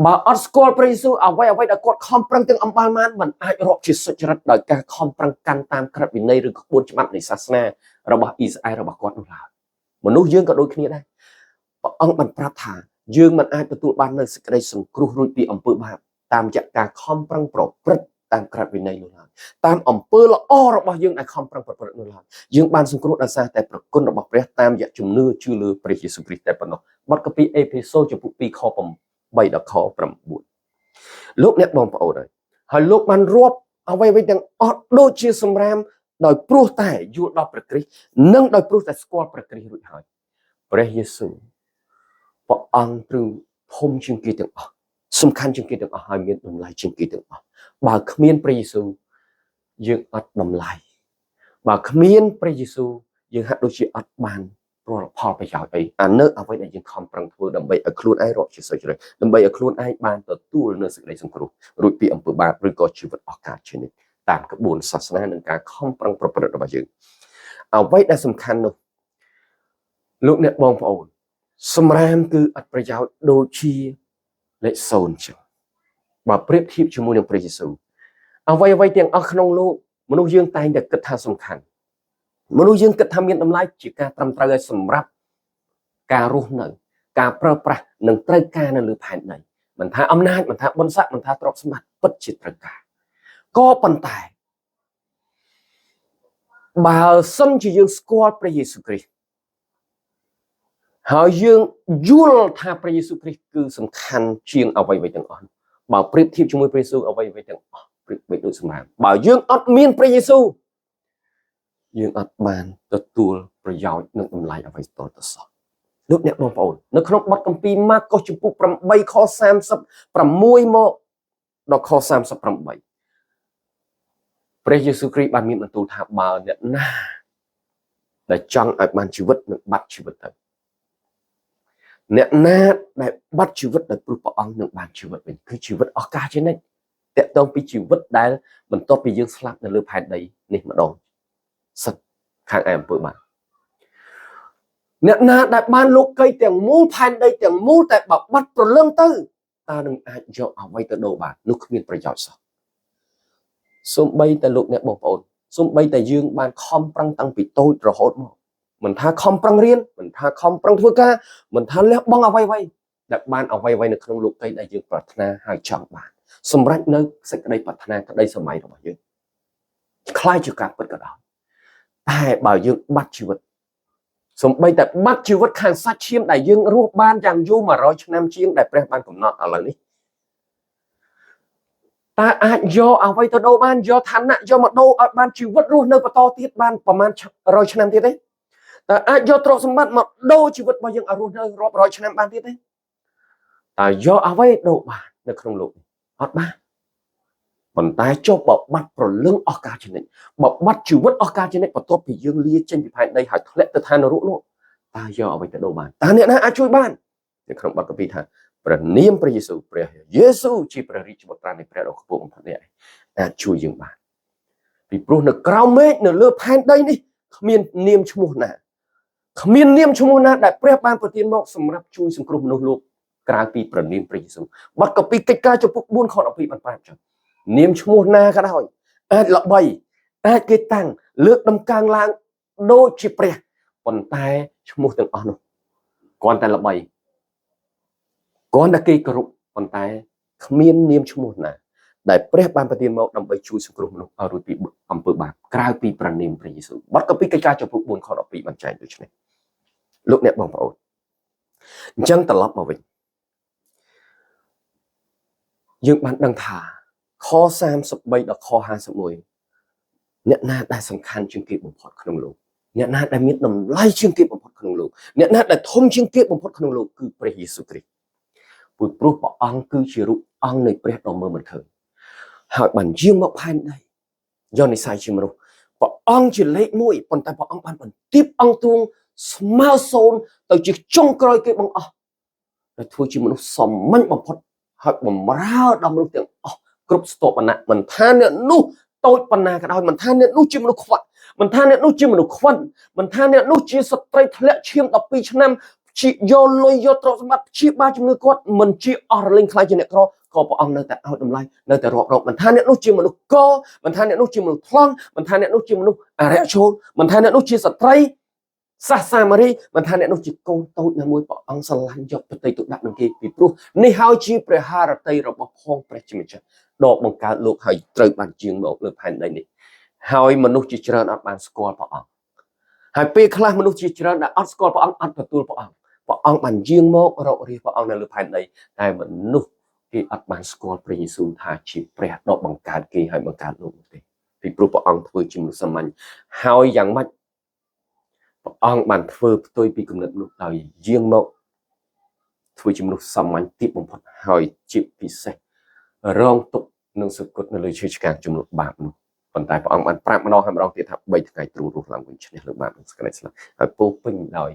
បើអត់ស្គាល់ព្រះយេស៊ូវអ្វីអ្វីដែលគាត់ខំប្រឹងទាំងអំបាលមានមិនអាចរាប់ជាសុចរិតដោយការខំប្រឹងកាន់តាមក្រឹតវិន័យឬក្បួនច្បាប់នៃសាសនារបស់អ៊ីស្រាអែលរបស់គាត់នោះឡើយមនុស្សយើងក៏ដូចគ្នាដែរព្រះអង្គបានប្រាប់ថាយើងមិនអាចទទួលបាននូវសេចក្តីសង្គ្រោះរួចពីអំពើបាបតាមរយៈការខំប្រឹងប្រព្រឹត្តតាមក្រឹតវិន័យនោះឡើយតាមអំពើល្អរបស់យើងដែលខំប្រឹងប្រព្រឹត្តនោះឡើយយើងបានសង្គ្រោះដោយសារតែប្រគុណរបស់ព្រះតាមរយៈជំនឿជឿលើព្រះយេស៊ូវគ្រីស្ទតែប៉ុណ្ណោះបទកាពីអេភេសូចំពុក2ខ8ដល់ខ9លោកអ្នកបងប្អូនហើយលោកបានរាប់អ្វីៗទាំងអស់ដូចជាសម្រាមដោយព្រោះតែយល់ដល់ព្រះគ្រីស្ទនិងដោយព្រោះតែស្គាល់ព្រះគ្រីស្ទរួចហើយព្រះយេស៊ូវព្រះអង្គទ្រង់ធំជាងគេទាំងអស់សំខាន់ជាងគេទាំងអស់ហើយមានតម្លៃជាងគេទាំងអស់បើគ្មានព្រះយេស៊ូវយើងអត់តម្លៃបើគ្មានព្រះយេស៊ូវយើងហាក់ដូចជាអត់បានផលប្រយោជន៍អីអានៅអ្វីដែលយើងខំប្រឹងធ្វើដើម្បីឲ្យខ្លួនឯងរកជាសុចរិតដើម្បីឲ្យខ្លួនឯងបានទទួលនៅសេចក្តីសង្គ្រោះរួចពីអំពើបាបឬក៏ជីវិតអស់កលជានិច្ចតាមក្បួនសាសនានិងការខំប្រឹងប្រព្រឹត្តរបស់យើងអ្វីដែលសំខាន់នោះលោកអ្នកបងប្អូនសម្រាមគឺអត់ប្រយោជន៍ដូចជាលេខ0ចឹងបើប្រៀបធៀបជាមួយនឹងព្រះយេស៊ូវអ្វីអ្វីទាំងអស់ក្នុងលោកមនុស្សយើងតែងតែគិតថាសំខាន់មនុស្សយើងគិតថាមានតម្លៃជាការត្រឹមត្រូវឲ្យសម្រាប់ការរស់នៅការប្រើប្រាស់និងត្រូវការនៅលើផែនដីមិនថាអំណាចមិនថាបុណ្យស័ក្តិមិនថាទ្រព្យសម្បត្តិពិតជាត្រូវការក៏ប៉ុន្តែបើសិនជាយើងស្គាល់ព្រះយេស៊ូវគ្រីស្ទហើយយើងយល់ថាព្រះយេស៊ូវគ្រីស្ទគឺសំខាន់ជាងអ្វីៗទាំងអស់បើប្រៀបធៀបជាមួយព្រះយេស៊ូវអ្វីៗទាំងអស់ប្រៀបបីដូចសម្រាមបើយើងអត់មានព្រះយេស៊ូវយើងអត់បានទទួលប្រយោជន៍និងតម្លៃអ្វីតទៅសោះលោកអ្នកបងប្អូននៅក្នុងបទគម្ពីរម៉ាកុសជំពូក8ខ36មកដល់ខ38ព្រះយេស៊ូវគ្រីស្ទបានមានបន្ទូលថាបើអ្នកណាដែលចង់ឲ្យបានជីវិតនឹងបាត់ជីវិតទៅអ្នកណាដែលបាត់ជីវិតដោយព្រោះព្រះអង្គនឹងបានជីវិតវិញគឺជីវិតអស់កលជានិច្ចតកតងពីជីវិតដែលបន្ទាប់ពីយើងស្លាប់នៅលើផែនដីនេះម្ដងសិតខាងឯអំពើបាបអ្នកណាដែលបានលោកីទាំងមូលផែនដីទាំងមូលតែបើបាត់ព្រលឹងទៅតើនឹងអាចយកអ្វីទៅដូរបាននោះគ្មានប្រយោជន៍សោះសូម្បីតែលោកអ្នកបងប្អូនសូម្បីតែយើងបានខំប្រឹងតាំងពីតូចរហូតមកមិនថាខំប្រឹងរៀនមិនថាខំប្រឹងធ្វើការមិនថាលះបង់អ្វីអ្វីដែលបានអ្វីអ្វីនៅក្នុងលោកីដែលយើងប្រាថ្នាហើយចង់បានសម្រាប់នៅសេចក្តីប្រាថ្នាក្តីសម័យរបស់យើងคล้ายជាការពិតក៏ដោយតែបើយើងបាត់ជីវិតសំបីតែបាត់ជីវិតខាងសាច់ឈាមដែលយើងរស់បានយ៉ាងយូរ100ឆ្នាំជាងដែលព្រះបានកំណត់ឥឡូវនេះ តើអាចយកអ្វីទៅដូរបានយកឋានៈយកមកដូរឲ្យបានជីវិតរស់នៅបន្តទៀតបានប្រមាណ100ឆ្នាំទៀតទេតើអាចយកទ្រព្យសម្បត្តិមកដូរជីវិតរបស់យើងឲ្យរស់នៅរាប់រយឆ្នាំបានទៀតទេតើយកអ្វីដូរបាននៅក្នុងលោកនេះអត់បានប៉ុន្តែចុះបើបាត់ប្រលឹងអស់កាលជានិច្ចបើបាត់ជីវិតអស់កាលជានិច្ចបន្ទាប់ពីយើងលាចេញពីផែនដីហើយធ្លាក់ទៅឋាននរកនោះតើយកអ្វីទៅដូរបានតើអ្នកណាអាចជួយបាននៅក្នុងបទកពីថាព្រះនាមព្រះយេស៊ូវព្រះយេស៊ូវជាព្រះរាជបុត្រានៃព្រះដ៏ខ្ពស់បំផុតនេះអាចជួយយើងបានពីព្រោះនៅក្រោមមេឃនៅលើផែនដីនេះគ្មាននាមឈ្មោះណាគ្មាននាមឈ្មោះណាដែលព្រះបានប្រទានមកសម្រាប់ជួយសង្គ្រោះមនុស្សលោកក្រៅពីព្រះនាមព្រះយេស៊ូវបទកពីកិច្ចការចំពុក4ខ12បានប្រាប់ចឹងនាមឈ្មោះណាក៏ដោយអាចល្បីអាចគេតាំងលើកដំកើងឡើងដូចជាព្រះប៉ុន្តែឈ្មោះទាំងអស់នោះគ្រាន់តែល្បីគ្រាន់តែគេគោរពប៉ុន្តែគ្មាននាមឈ្មោះណាដែលព្រះបានប្រទានមកដើម្បីជួយសង្គ្រោះមនុស្សឲ្យរួចពីអំពើបាបក្រៅពីព្រះនាមព្រះយេស៊ូវបទកពីកិច្ចការចំពុក4ខ12បានចែងដូចនេះលោកអ្នកបងប្អូនអញ្ចឹងត្រឡប់មកវិញយើងបានដឹងថាខ33ដល់ខ51អ្នកណាដែលសំខាន់ជាងគេបំផុតក្នុងលោកអ្នកណាដែលមានតម្លៃជាងគេបំផុតក្នុងលោកអ្នកណាដែលធំជាងគេបំផុតក្នុងលោកគឺព្រះយេស៊ូវគ្រីស្ទពីព្រោះព្រះអង្គគឺជារូបអង្គនៃព្រះដ៏មើលមិនឃើញហើយបានយាងមកផែនដីយកនិស័យជាមនុស្សព្រះអង្គជាលេខ1ប៉ុន្តែព្រះអង្គបានបន្ទាបអង្គទ្រង់ស្មើសូន្យទៅជាចុងក្រោយគេបង្អស់ដែលធ្វើជាមនុស្សសាមញ្ញបំផុតហើយបំរើដល់មនុស្សទាំងអស់គ្រប់ស្ទាប់វណ្ណៈមិនថាអ្នកនោះតូចប៉ុណ្ណាក៏ដោយមិនថាអ្នកនោះជាមនុស្សខ្វាក់មិនថាអ្នកនោះជាមនុស្សខ្វិនមិនថាអ្នកនោះជាស្ត្រីធ្លាក់ឈាម12ឆ្នាំជាយកលុយយកទ្រព្យសម្បត្តិព្យាបាលជំងឺគាត់មិនជាអស់រលីងខ្លាចជាអ្នកក្រក៏ព្រះអង្គនៅតែឲ្យតម្លៃនៅតែរាប់រកមិនថាអ្នកនោះជាមនុស្សកមិនថាអ្នកនោះជាមនុស្សថ្លង់មិនថាអ្នកនោះជាមនុស្សអរិយជនមិនថាអ្នកនោះជាស្ត្រីសាសសាមារីមិនថាអ្នកនោះជាកូនតូចណាមួយព្រះអង្គស្រឡាញ់យកប្រតិទុដាក់នឹងគេពីព្រោះនេះហើយជាព្រះハរតីរបស់ផងព្រះជាម្ចាស់ដ៏បង្កើតលោកហើយត្រូវបានជាងមកលើផែនដីនេះហើយមនុស្សជាច្រើនអត់បានស្គាល់ព្រះអង្គហើយពេលខ្លះមនុស្សជាច្រើនដែលអត់ស្គាល់ព្រះអង្គអត់ទទួលព្រះអង្គព្រះអង្គបានយាងមករករាជព្រះអង្គនៅលើផែនដីតែមនុស្សគេអត់បានស្គាល់ព្រះយេស៊ូវថាជាព្រះដ៏បង្កើតគេហើយបង្កើតលោកនោះទេពីព្រោះព្រះអង្គធ្វើជាមនុស្សសាមញ្ញហើយយ៉ាងម៉េចព្រះអង្គបានធ្វើផ្ទុយពីគំនិតមនុស្សដោយយាងមកធ្វើជាមនុស្សសាមញ្ញទាបបំផុតហើយជាពិសេសរងទុក្ខនិងសគត់នៅលើឈើឆ្កាងជំនួសបាបនោះប៉ុន្តែព្រះអង្គបានប្រាប់ម្ដងហើយម្ដងទៀតថា3ថ្ងៃទ្រង់រស់ឡើងវិញឈ្នះលើបាបនិងសេចក្តីស្លាប់ហើយពោពេញដោយ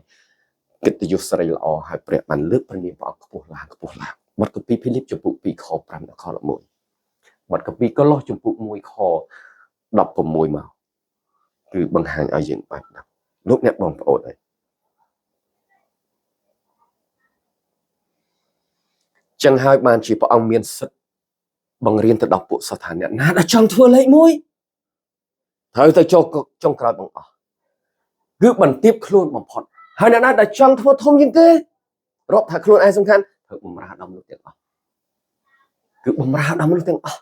កិត្តិយសស្រីល្អហើយព្រះបានលើកព្រះនាមព្រះអង្គខ្ពស់ឡើងខ្ពស់ឡើងបទគម្ពីរភីលីបចំពុក2ខ5ដល់ខ11បទគម្ពីរកូឡូសចំពុក1ខ16មកគឺបង្ហាញឲ្យយើងបានដឹងលោកអ្នកបងប្អូនហើយចឹងហើយបានជាព្រះអង្គមានសិទ្ធិបង្រៀនទៅដល់ពួកសិស្សថាអ្នកណាដែលចង់ធ្វើលេខ1ត្រូវទៅចូលចុងក្រោយបង្អស់គឺបន្ទាបខ្លួនបំផុតហើយអ្នកណាដែលចង់ធ្វើធំជាងគេរាប់ថាខ្លួនឯងសំខាន់ត្រូវបំរើដល់មនុស្សទាំងអស់គឺបំរើដល់មនុស្សទាំងអស់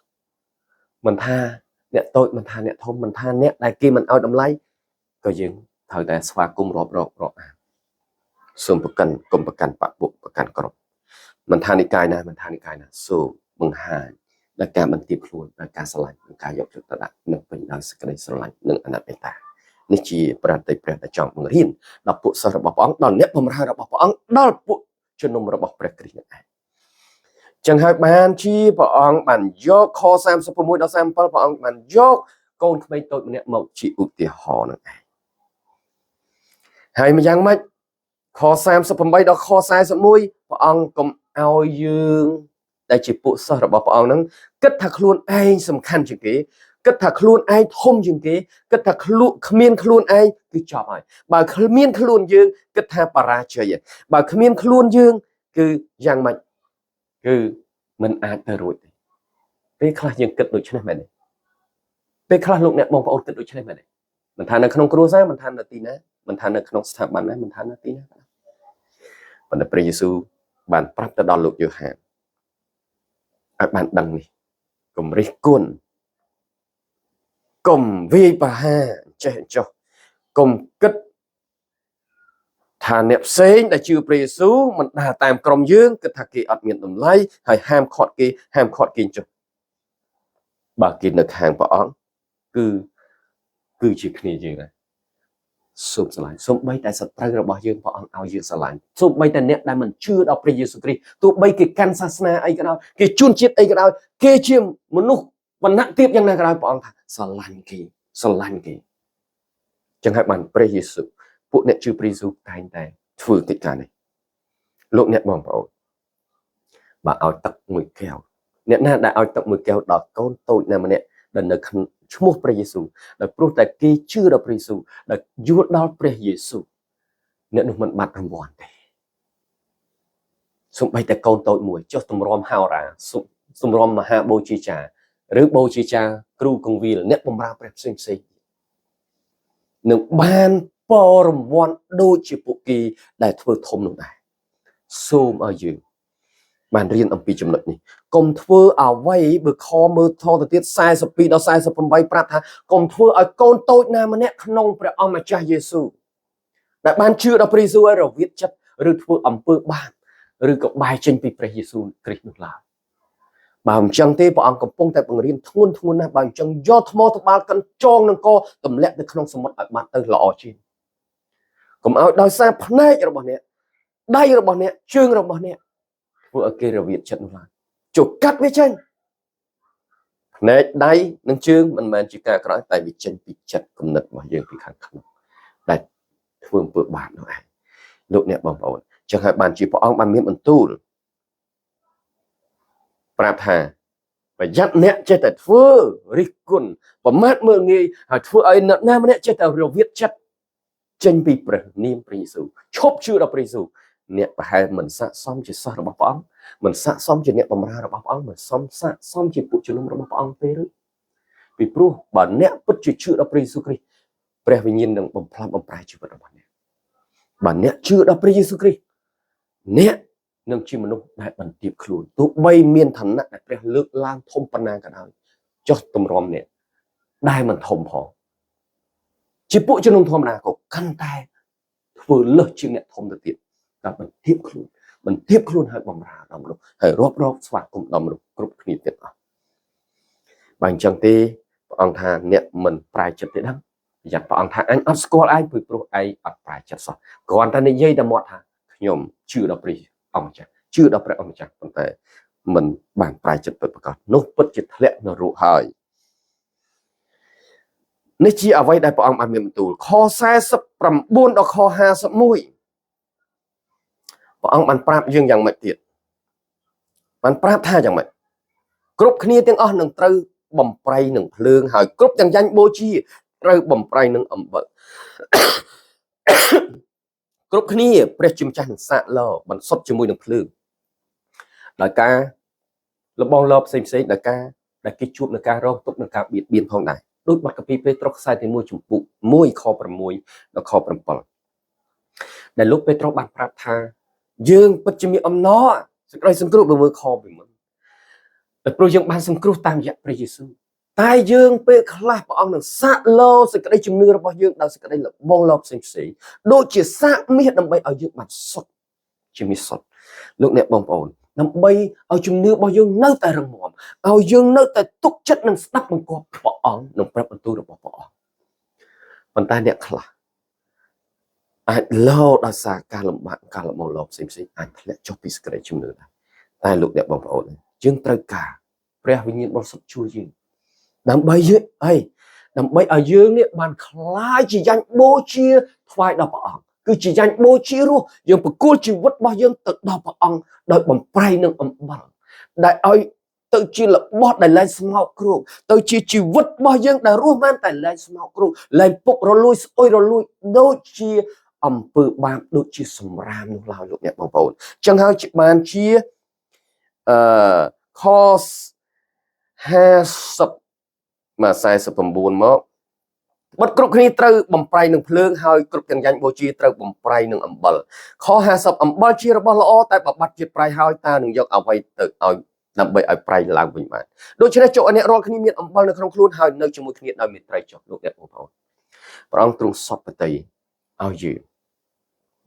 មិនថាអ្នកតូចមិនថាអ្នកធំមិនថាអ្នកដែលគេមិនឲ្យតម្លៃក៏យើងត្រូវតែស្វាគមន៍រាប់រករាប់អានសូមប្រកាន់កុំប្រកាន់បពុប្រកាន់ក្រុមមិនថានិកាយណាមិនថានិកាយណាសូមបង្ហាញដោយការបន្ទាបខ្លួនដោយការស្រឡាញ់និងការយកចិត្តទុកដាក់និងពេញដោយសេចក្តីស្រឡាញ់និងអនុមេត្តានេះជាប្រតិព្រះដែលចង់បង្រៀនដល់ពួកសិស្សរបស់ព្រះអង្គដល់អ្នកបម្រើរបស់ព្រះអង្គដល់ពួកជំនុំរបស់ព្រះគ្រីស្ទនឹងឯងចឹងហើយបានជាព្រះអង្គបានយកខ36ដល់37ព្រះអង្គបានយកកូនក្មេងតូចម្នាក់មកជាឧទាហរណ៍នឹងឯងហើយម្យ៉ាងម៉េចខ38ដល់ខ41ព្រះអង្គកុំឲ្យយើងដែលជាពួកសិស្សរបស់ព្រះអង្គហ្នឹងគិតថាខ្លួនឯងសំខាន់ជាងគេគិតថាខ្លួនឯងធំជាងគេគិតថាខ្លួនគ្មានខ្លួនឯងគឺចប់ហើយបើគ្មានខ្លួនយើងគិតថាបរាជ័យបើគ្មានខ្លួនយើងគឺយ៉ាងម៉េចគឺមិនអាចទៅរួចទេពេលខ្លះយើងគិតដូចនេះមែនទេពេលខ្លះលោកអ្នកបងប្អូនគិតដូចនេះមែនទេមិនថានៅក្នុងគ្រួសារមិនថានៅទីណាមិនថានៅក្នុងស្ថាប័នណាមិនថានៅទីណាប៉ុន្តែព្រះយេស៊ូវបានប្រាប់ទៅដល់លោកយ៉ូហានឲ្យបានដឹងនេះកុំរិះគន់កុំវាយប្រហារចេះចុះកុំគិតថាអ្នកផ្សេងដែលជឿព្រះយេស៊ូវមិនដើរតាមក្រុមយើងគិតថាគេអត់មានតម្លៃហើយហាមឃាត់គេហាមឃាត់គេចុះ បើគេនៅខាងព្រះអង្គគឺជាគ្នាយើងដែរសូមស្រឡាញ់សូម្បីតែសត្រូវរបស់យើងព្រះអង្គឲ្យយើងស្រឡាញ់សូម្បីតែអ្នកដែលមិនជឿដល់ព្រះយេស៊ូវគ្រីស្ទទោះបីគេកាន់សាសនាអីក៏ដោយគេជួនជាតិអីក៏ដោយគេជាមនុស្សវណ្ណៈទាបយ៉ាងណាក៏ដោយព្រះអង្គថាស្រឡាញ់គេស្រឡាញ់គេចឹងហើយបានព្រះយេស៊ូវពួកអ្នកជឿព្រះយេស៊ូវតែងតែធ្វើកិច្ចការនេះលោកអ្នកបងប្អូនបើឲ្យទឹកមួយកែវអ្នកណាដែលឲ្យទឹកមួយកែវដល់កូនតូចណាម្នាក់ដែលនៅក្នុងឈ្មោះព្រះយេស៊ូវដោយព្រោះតែគេជឿដល់ព្រះយេស៊ូវដែលយល់ដល់ព្រះយេស៊ូវអ្នកនោះមិនបាត់រង្វាន់ទេសូម្បីតែកូនតូចមួយចុះទម្រាំហោរាសម្រាំមហាបូជាចាឬបូជាចាគ្រូកងវិលអ្នកបម្រើព្រះផ្សេងផ្សេងនឹងបានពររង្វាន់ដូចជាពួកគេដែលធ្វើធំនោះដែរសូមឲ្យយើងបានរៀនអំពីចំណុចនេះកុំធ្វើអ្វីបើខមើលថទៅទៀត42ដល់48ប្រាប់ថាកុំធ្វើឲ្យកូនតូចណាម្នាក់ក្នុងព្រះអង្គម្ចាស់យេស៊ូវដែលបានជឿដល់ព្រះយេស៊ូវឲ្យរវិតចិត្តឬធ្វើអំពើបាបឬក៏បែរចេញពីព្រះយេស៊ូវគ្រីស្ទនោះឡើយបើមិនចឹងទេព្រះអង្គកំពុងតែបង្រៀនធ្ងន់ធ្ងរណាស់បើអញ្ចឹងយកថ្មត្បាល់កិនចងនឹងកទម្លាក់ទៅក្នុងសមុទ្រឲ្យបាត់ទៅល្អជាងកុំឲ្យដោយសារភ្នែករបស់អ្នកដៃរបស់អ្នកជើងរបស់អ្នកធ្វើឲ្យគេរវិតចិត្តនោះឡើយចូលកាត់វាចេញភ្នែកដៃនិងជើងមិនមែនជាការក្រោយតែវាចេញពីចិត្តគំនិតរបស់យើងពីខាងក្នុងដែលធ្វើអំពើបាបនោះឯងលោកអ្នកបងប្អូនចឹងហើយបានជាព្រះអង្គបានមានបន្ទូលប្រាប់ថាប្រយ័ត្នអ្នកចេះតែធ្វើរិះគន់ប្រមាថមើលងាយហើយធ្វើឲ្យអ្នកណាម្នាក់ចេះតែរវិតចិត្តចេញពីព្រះនាមព្រះយេស៊ូវឈប់ជឿដល់ព្រះយេស៊ូវអ្នកប្រហែលមិនស័ក្តិសមជាសិស្សរបស់ព្រះអង្គមិនស័ក្តិសមជាអ្នកបម្រើរបស់ព្រះអង្គមិនសមស័ក្តិសមជាពួកជំនុំរបស់ព្រះអង្គទេឬពីព្រោះបើអ្នកពិតជាជឿដល់ព្រះយេស៊ូវគ្រីស្ទព្រះវិញ្ញាណនឹងបំផ្លាស់បំប្រែជីវិតរបស់អ្នកបើអ្នកជឿដល់ព្រះយេស៊ូវគ្រីស្ទអ្នកនឹងជាមនុស្សដែលបន្ទាបខ្លួនទោះបីមានឋានៈដែលព្រះលើកឡើងធំប៉ុណ្ណាក៏ដោយចុះទម្រាំអ្នកដែលមិនធំផងជាពួកជំនុំធម្មតាក៏កាន់តែធ្វើលើសជាងអ្នកធំទៅទៀតតែបន្ទាបខ្លួនបន្ទាបខ្លួនឲ្យបំរើដល់មនុស្សហើយរាប់រកស្វាគមន៍ដល់មនុស្សគ្រប់គ្នាទាំងអស់បើអញ្ចឹងទេព្រះអង្គថាអ្នកមិនប្រែចិត្តទេដឹងប្រយ័ត្នព្រះអង្គថាអញអត់ស្គាល់ឯងពីព្រោះឯងអត់ប្រែចិត្តសោះគ្រាន់តែនិយាយតែមាត់ថាខ្ញុំជឿដល់ព្រះអង្គម្ចាស់ជឿដល់ព្រះអង្គម្ចាស់ប៉ុន្តែមិនបានប្រែចិត្តពិតប្រាកដនោះពិតជាធ្លាក់នរកហើយនេះជាអ្វីដែលព្រះអង្គបានមានបន្ទូលខ49ដល់ខ51ព្រះអង្គបានប្រាប់យើងយ៉ាងម៉េចទៀតបានប្រាប់ថាយ៉ាងម៉េចគ្រប់គ្នាទាំងអស់នឹងត្រូវបំប្រៃនឹងភ្លើងហើយគ្រប់ទាំងយ៉ាញ់បូជាត្រូវបំប្រៃនឹងអំបិលគ្រប់គ្នាព្រះជាម្ចាស់នឹងសាកលបន្សុទ្ធជាមួយនឹងភ្លើងដោយការលបងលបផ្សេងផ្សេងដោយការដែលគេជួបនឹងការរងទុក្ខនឹងការបៀតបៀនផងដែរដូចបទកាពីពេត្រុសខ្សែទី1ជំពូក1ខ6ដល់ខ7ដែលលោកពេត្រុសបានប្រាប់ថាយើងពិតជាមានអំណរសេចក្តីសង្គ្រោះបើមើលខពីមុនតែព្រោះយើងបានសង្គ្រោះតាមរយៈព្រះយេស៊ូវតែយើងពេលខ្លះព្រះអង្គនឹងសាកលោសេចក្តីជំនឿរបស់យើងដោយសេចក្តីលបងលផ្សេងផ្សេងដូចជាសាកមាសដើម្បីឲ្យយើងបានសុទ្ធជាមាសសុទ្ធលោកអ្នកបងប្អូនដើម្បីឲ្យជំនឿរបស់យើងនៅតែរឹងមាំឲ្យយើងនៅតែទុកចិត្តនិងស្ដាប់បង្គាប់ព្រះអង្គនិងប្រាប់បន្ទូលរបស់ព្រះអង្គប៉ុន្តែអ្នកខ្លះអាចលោដោយសារការលំបាកការលំលោផ្សេងផ្សេងអាចធ្លាក់ចុះពីសេចក្តីជំនឿដែរតែលោកអ្នកបងប្អូនយើងត្រូវការព្រះវិញ្ញាណបរិសុទ្ធជួយយើងដើម្បីយើងអីដើម្បីឲ្យយើងនេះបានក្លាយជាយ៉ាញ់បូជាថ្វាយដល់ព្រះអង្គគឺជាយ៉ាញ់បូជារស់យើងប្រគល់ជីវិតរបស់យើងទៅដល់ព្រះអង្គដោយបំប្រៃនឹងអំបិលដែលឲ្យទៅជារបស់ដែលលែងស្មោកគ្រោកទៅជាជីវិតរបស់យើងដែលរស់បានតែលែងស្មោកគ្រោកលែងពុករលួយស្អុយរលួយដូចជាអំពើបាបដូចជាសម្រាមនោះឡើយលោកអ្នកបងប្អូនចឹងហើយបានជាអឺខ50មក49មកបិទគ្រប់គ្នាត្រូវបំប្រៃនឹងភ្លើងហើយគ្រប់ទាំងយ៉ាញ់បូជាត្រូវបំប្រៃនឹងអំបិលខ50អំបិលជារបស់ល្អតែបើបាត់ជាតិប្រៃហើយតើនឹងយកអ្វីទៅឲ្យដើម្បីឲ្យប្រៃឡើងវិញបានដូច្នេះចូលឲ្យអ្នករាល់គ្នាមានអំបិលនៅក្នុងខ្លួនហើយនៅជាមួយគ្នាដោយមេត្រីចុះលោកអ្នកបងប្អូនព្រះអង្គទ្រង់សពបតីឲ្យយើង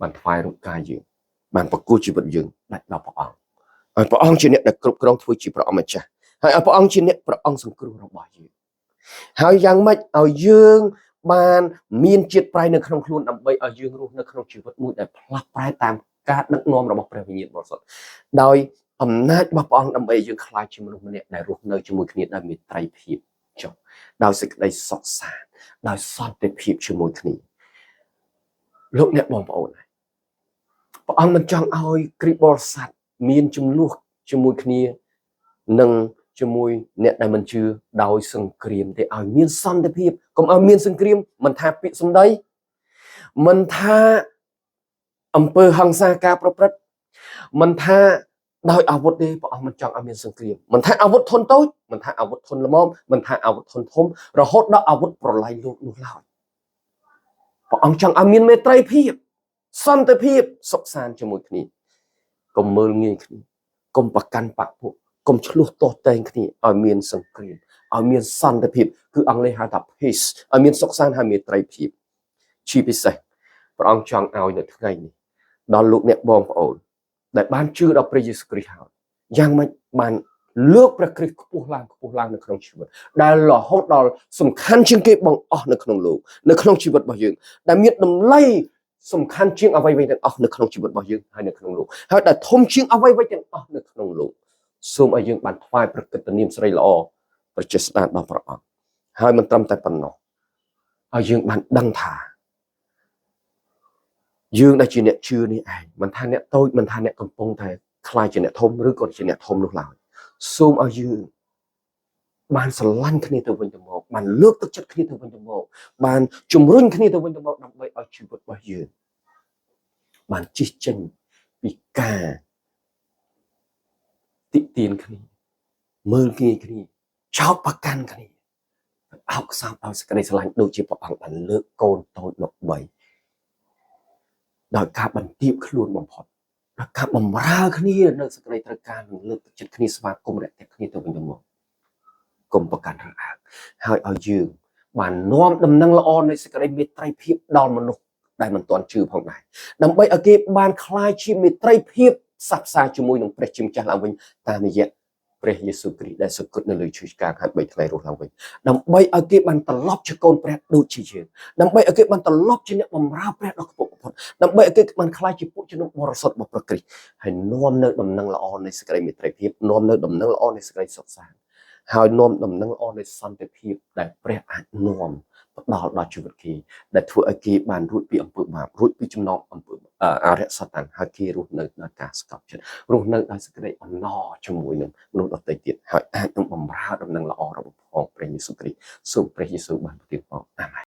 បានថ្វាយរូបកាយយើងបានប្រគល់ជីវិតយើងដាច់ដល់ព្រះអង្គហើយព្រះអង្គជាអ្នកដែលគ្រប់គ្រងធ្វើជាព្រះអង្គម្ចាស់ ហើយឲ្យព្រះអង្គជាអ្នកព្រះអង្គសង្គ្រោះរបស់យើងហើយយ៉ាងម៉េចឲ្យយើងបានមានជាតិប្រៃនៅក្នុងខ្លួនដើម្បីឲ្យយើងរស់នៅក្នុងជីវិតមួយដែលផ្លាស់ប្រែតាមការដឹកនាំរបស់ព្រះវិញ្ញាណបរិសុទ្ធដោយអំណាចរបស់ព្រះអង្គដើម្បីឲ្យយើងក្លាយជាមនុស្សម្នាក់ដែលរស់នៅជាមួយគ្នាដោយមេត្រីភាពចុះដោយសេចក្តីសុខសាន្តដោយសន្តិភាពជាមួយគ្នាលោកអ្នកបងប្អូនព្រះអង្គមិនចង់ឲ្យគ្រីស្ទបរិស័ទមានចំនួនជាមួយគ្នានិងជាមួយអ្នកដែលមិនជឿដោយសង្គ្រាមទេឲ្យមានសន្តិភាពកុំឲ្យមានសង្គ្រាមមិនថាពាក្យសម្ដីមិនថាអំពើហិង្សាការប្រព្រឹត្តមិនថាដោយអាវុធទេព្រះអង្គមិនចង់ឲ្យមានសង្គ្រាមមិនថាអាវុធធុនតូចមិនថាអាវុធធុនល្មមមិនថាអាវុធធុនធំរហូតដល់អាវុធប្រឡាយលោកនោះឡើយព្រះអង្គចង់ឲ្យមានមេត្រីភាពសន្តិភាពសុខសាន្តជាមួយគ្នាកុំមើលងាយគ្នាកុំប្រកាន់បពពួកកុំឆ្លោះទាស់តែងគ្នាឲ្យមានសង្គ្រាមឲ្យមានសន្តិភាពគឺអង់គ្លេសហៅថា peace ឲ្យមានសុខសាន្តហើយមេត្រីភាពជាពិសេសព្រះអង្គចង់ឲ្យនៅថ្ងៃនេះដល់លោកអ្នកបងប្អូនដែលបានជឿដល់ព្រះយេស៊ូវគ្រីស្ទហើយយ៉ាងម៉េចបានលើកព្រះគ្រីស្ទខ្ពស់ឡើងខ្ពស់ឡើងនៅក្នុងជីវិតដែលរហូតដល់សំខាន់ជាងគេបង្អស់នៅក្នុងលោកនៅក្នុងជីវិតរបស់យើងដែលមានតម្លៃសំខាន់ជាងអ្វីៗទាំងអស់នៅក្នុងជីវិតរបស់យើងហើយនៅក្នុងលោកហើយដែលធំជាងអ្វីៗទាំងអស់នៅក្នុងលោកសូមឲ្យយើងបានថ្វាយប្រកិត្តិនាមស្រីល្អប្រជាស្ដារដល់ព្រះអង្គហើយមិនត្រឹមតែប៉ុណ្ណោះឲ្យយើងបានដឹងថាយើងដែលជាអ្នកជឿនេះឯងមិនថាអ្នកតូចមិនថាអ្នកកំពុងតែក្លាយជាអ្នកធំឬក៏ជាអ្នកធំនោះឡើយសូមឲ្យយើងបានស្រឡាញ់គ្នាទៅវិញទៅមកបានលើកទឹកចិត្តគ្នាទៅវិញទៅមកបានជំរុញគ្នាទៅវិញទៅមកដើម្បីឲ្យជីវិតរបស់យើងបានជិះចេញពីការតិទៀនគ្នាមើលងាយគ្នាចោទប្រកាន់គ្នាអោបខ្សោបដោយសេចក្តីស្រឡាញ់ដូចជាព្រះអង្គបានលើកកូនតូចមកបីដោយការបន្ទាបខ្លួនបំផុតដោយការបម្រើគ្នានៅសេចក្តីត្រូវការនឹងលើកទឹកចិត្តគ្នាស្វាគមន៍រាក់ទាក់គ្នាទៅវិញទៅមកកុំប្រកាន់រើសអើងហើយឲ្យយើងបាននាំដំណឹងល្អនៃសេចក្តីមេត្រីភាពដល់មនុស្សដែលមិនទាន់ជឿផងដែរដើម្បីឲ្យគេបានក្លាយជាមេត្រីភាពផ្សះផ្សាជាមួយនឹងព្រះជាម្ចាស់ឡើងវិញតាមរយៈព្រះយេស៊ូវគ្រីស្ទដែលសុគតនៅលើឈើឆ្កាងហើយ3ថ្ងៃរស់ឡើងវិញដើម្បីឲ្យគេបានត្រឡប់ជាកូនព្រះដូចជាយើងដើម្បីឲ្យគេបានត្រឡប់ជាអ្នកបម្រើព្រះដ៏ខ្ពង់បំផុតដើម្បីឲ្យគេបានក្លាយជាពួកជំនុំបរិសុទ្ធរបស់ព្រះគ្រីស្ទហើយនាំនៅដំណឹងល្អនៃសេចក្តីមេត្រីភាពនាំនៅដំណឹងល្អនៃសេចក្តីសុខសាន្តហើយនាំដំណឹងល្អនៃសន្តិភាពដែលព្រះអាចនាំផ្ដល់ដល់ជីវិតគេដែលធ្វើឲ្យគេបានរួចពីអំពើបាបរួចពីចំណងអំពើអរិយសតាំងហើយគេរស់នៅដោយការស្កប់ចិត្តរស់នៅដោយសេចក្តីអំណរជាមួយនឹងមនុស្សដទៃទៀតហើយអាចនឹងបម្រើដំណឹងល្អរបស់ផងព្រះយេស៊ូវគ្រីស្ទសូមព្រះយេស៊ូវបានប្រទានពរអាមែន។